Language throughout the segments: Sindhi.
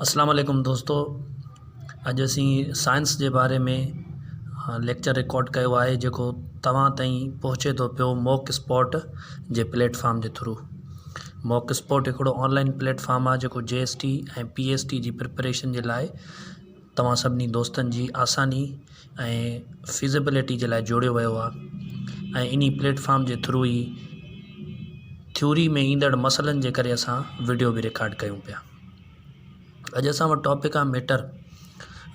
اسلام عليڪم دوستو اڄ اسين سائنس جي باري ۾ ليڪچر رڪارڊ ڪيو آهي جيڪو توهان تائين پهچي ٿو پيو موڪ اسپاٽ جي پليٽ فارم جي ٿرو موڪ اسپاٽ هڪڙو آن لائن پليٽ فارم آهي جيڪو G S T ۽ P S T جي پريپريشن جي لاء توهان سڀني دوستن جي آساني ۽ فيزيبلٽي جي لاء جوڙيو ويو آهي ۽ انهي پليٽ فارم جي ٿرو ئي ٿيوري ۾ ايندڙ مسئلن جي ڪري اسان وڊيو به رڪارڊ ڪيون پيا. اڄ اسان وٽ ٽاپڪ آهي ميٽر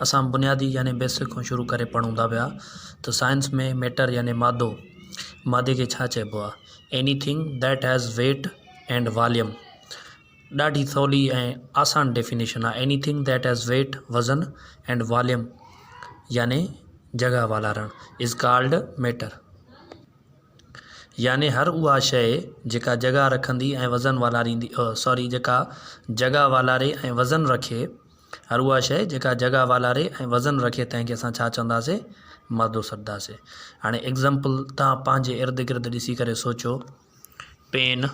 اسان بنيادي يعني بيسڪ کان شروع ڪري پڙهون ٿا پيا ته سائنس ۾ ميٽر يعني مادو مادي کي ڇا چئبو آهي anything that has weight and volume ڏاڍي سولي ۽ آسان ڊيفينيشن آهي anything that has wait وزن اينڊ واليوم يعني جڳهه والارڻ is called matter. يعني هر اها شيء جيڪا جڳهه رکندي ۽ وزن والاريندي سوري جيڪا جڳهه والاري ۽ وزن رکي هر اها شيء جيڪا جڳهه والاري ۽ وزن رکي تنهن کي اسان ڇا چونداسي مادو سڏنداسي هاڻي ايگزامپل توهان پنهنجي ارد گرد ڏسي ڪري سوچو pen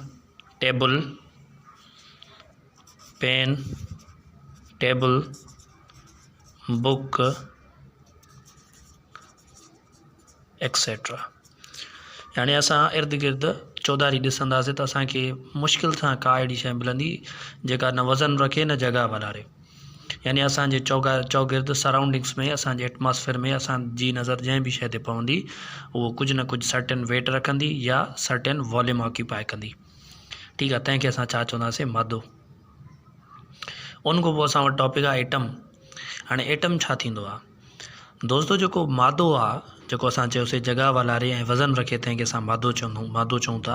table pen table book etcetera يعني اسان ارد گرد چوڌاري ڏسنداسين ته اسان کي مشڪل سان ڪا اهڙي شيء ملندي جيڪا نه وزن رکي نه جڳهه والاري يعني اسان جي چوگرد سرائونڊنگس ۾ اسان جي ايٽماسفيئر ۾ اسان جي نظر جنهن به شيء تي پوندي اهو ڪجهه نه ڪجهه سرٽن ويٽ رکندي يا سرٽن واليوم آڪيوپائي ڪندي ٺيڪ آهي تنهن کي اسان ڇا چونداسين مادو ان کان پوء اسان وٽ ٽاپڪ آهي ايٽم هاڻي ايٽم ڇا ٿيندو آهي دوستو جيڪو مادو آ جيڪو اسان چيوسي جڳهه والاري ۽ وزن رکي تنهن کي اسان مادو چوندون مادو چئون ٿا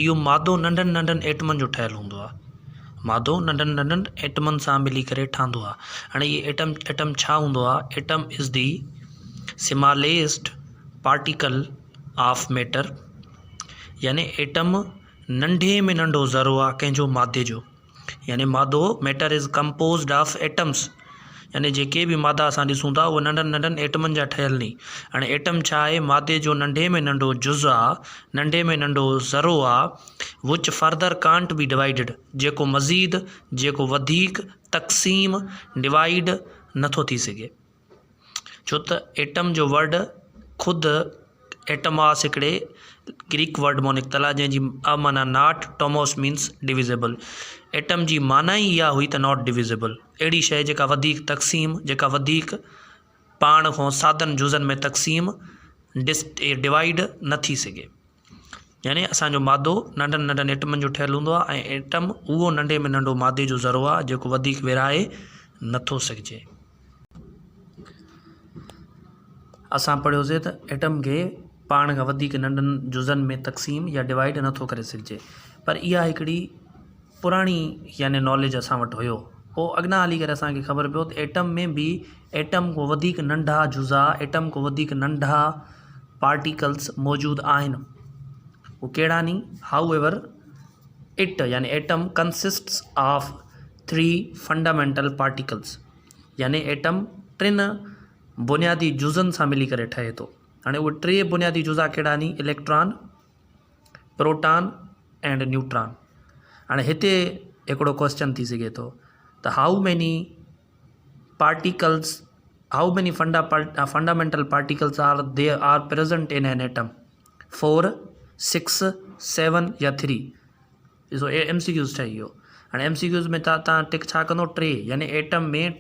اهو مادو ننڍن ننڍن ايٽمن جو ٺهيل هوندو آ مادو ننڍن ننڍن ايٽمن سان ملي ڪري ٺهندو آ هاڻي هي ايٽم ايٽم ڇا هوندو آ atom is the smallest particle of matter يعني ايٽم ننڍي ۾ ننڍو ذرو آ ڪنهن جو مادي جو يعني مادو، Matter is composed of atoms، يعني جيڪي به مادا اسان ڏسون ٿا اهي ننڍن ننڍن ايٽمن جا ٺهيل ني. هاڻي ايٽم ڇا آهي؟ مادي جو ننڍي ۾ ننڍو جز آ، ننڍي ۾ ننڍو ذرو آ، which further can't be divided، جيڪو مزيد، جيڪو وڌيڪ، تقسيم، Divide، نٿو ٿي سگهي. ڇو ته ايٽم جو ورڊ خود ايٽماس هڪڙي گريڪ ورڊ مان نڪتل آهي جنهن جي ا معنيٰ not ٽوموس مينس ڊويزيبل ايٽم جي معنيٰ ئي اها هئي ته not divisible اهڙي شيء جيڪا وڌيڪ تقسيم جيڪا وڌيڪ پاڻ کان سادن جزن ۾ تقسيم ڊس ڊوائيڊ نه ٿي سگهي. يعني اسان جو مادو ننڍن ننڍن ايٽمن جو ٺهيل هوندو آهي ۽ ايٽم اهو ننڍي ۾ ننڍو مادي جو ذرو آهي جيڪو وڌيڪ ورهائي نٿو سگهجي. اسان پڙهيوسي ته ايٽم کي پاڻ کان وڌيڪ ننڍن جزن ۾ تقسيم يا ڊوائيڊ نٿو ڪري سگهجي پر اها هڪڙي پراڻي يعني ناليج اسان وٽ هيو پوء اڳنا هلي ڪري اسان کي خبر پيو ته ايٽم ۾ به ايٽم کان وڌيڪ ننڍا جزا ايٽم کان وڌيڪ ننڍا پارٽيڪلس موجود آهن هو ڪهڙا ني هائو ايور it يعني atom consists of three fundamental particles يعني ايٽم ٽن بنيادي جزن سان ملي ڪري ٺهي ٿو هاڻي اهي ٽي بنيادي جزا ڪهڙا ني اليڪٽران پروٽان اينڊ نيوٽران هاڻي هتي هڪڙو ڪوسچن ٿي سگهي ٿو ته how many particles how many funda fundamental particles are they are present in an atom four six seven يا ٿري ڏسو ايم سي ڪيوز ٺهي ويو هاڻي ايم سي ڪيوز ۾ تان ٽڪ ڇا ڪندو ٽي يعني ايٽم ۾